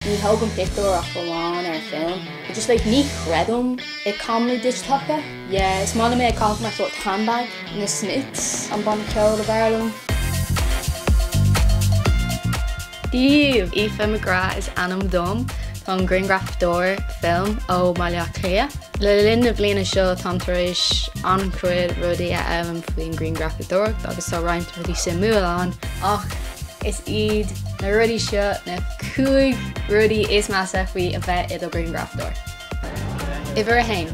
Ní thógaim pictiúr ach amháin ar film. Just like ní chreidim i ceamaraí digiteacha. Yeah, is maith liom é a chaitheamh mar sort handbag. Na Smiths an banna ceoil ab fhearr liom. Dia daoibh! Aoife McGrath is ainm dom. Táim grianghrafadóir film ó Bhaile Átha Cliath. Le linn na bliana seo táim tar éis an-chuid rudaí a fhoghlaim faoin ghrianghrafadóireacht agus tá roinnt rudaí suimiúil ann ach is iad na rudaí seo na 5 rudaí is measa faoi a bheith i do ghrianghrafadóir. Uimhir 1,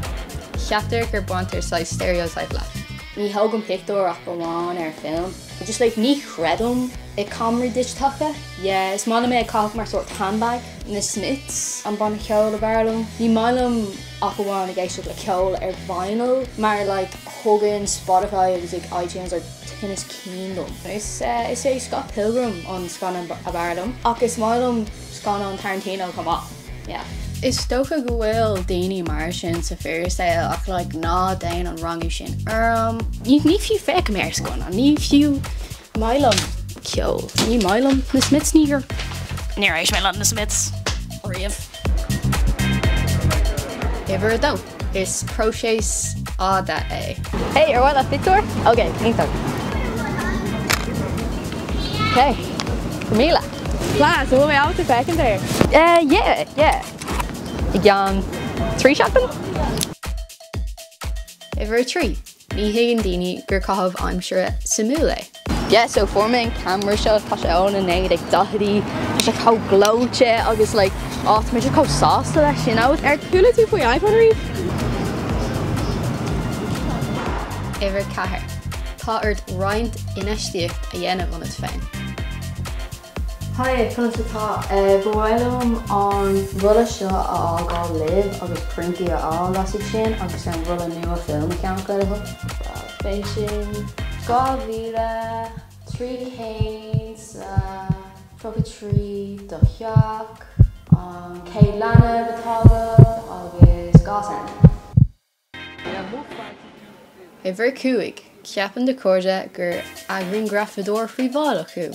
Ceaptar gur baintear saghas stereotype leat. Ní thógaim pictiúr ach amháin ar film. Just like ní chreidim i ceamaraí digiteacha. Yeah, is maith liom é a chaitheamh mar sort handbag. Na Smiths an banna ceoil ab fhearr liom. Ní maith liom ach amháin ag éisteacht le ceol ar vinyl mar like thugann Spotify agus like iTunes like tinneas cinn dom. Is is é Scott Pilgrim an scannán ab fhearr liom ach is maith liom scannán Tarantino chomh maith. Yeah. Is dócha go bhfuil daoine mar sin sa fíorshaol ach like ná déan an rangú sin orm. Ní ní fiú féachaim ar scannán, ní fiú maith liom ceol, ní maith liom na Smiths, ní gur níor éist mé le na Smiths riamh. Uimhir 2, Is próiseas fhada é. Hey, ar mhaith leat pictiúr? Ok, iontach. Ok, go míle. Class, an bhfuil mé ábalta féachaint air? Eh, yeah, yeah. I gceann 3 seachtain? Uimhir 3, Ní thuigeann daoine gur caitheamh aimsire suimiúil é. Yeah so fuair mé an ceamara seo, tá sé ó na 1940idí, tá sé chomh gleoite agus like oh tá mé just chomh sásta leis you know. Ar chuala tú faoi iPhone riamh? Uimhir 4, Tá ort roinnt infheistíocht a dhéanamh ionat féin. Haigh, conas atá? Ba mhaith liom an rolla seo a fhágáil libh agus priontaí a fháil as iad sin agus an rolla nua film a cheannach le do thoil. Beidh sin 2333 do theach, an chéad leanbh atá agat agus gás ann. Uimhir 5, Ceapann do chairde gur ghrianghrafadóir príobháideach thú.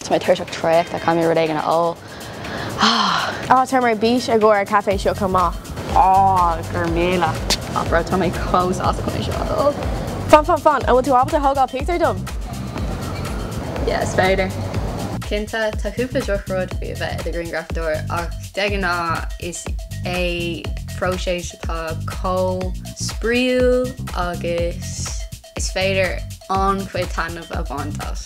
Tá mé tuirseach traochta, caithfidh mé rud éigin a ól. Ah! Á, tá mé ar bís i gcomhair an caife seo chomh maith. Á, go raibh míle. Á, bro, tá mé chomh sásta chun é seo a ól. Fan, fan, fan, an bhfuil tú ábalta thógáil pictiúr dom? Yeah, is féidir. Cinnte, tá cúpla drochrud faoi a bheith i do ghrianghrafadóir ach de ghnáth is é próiseas atá chomh spraíúil agus is féidir an-chuid taitneamh a bhaint as.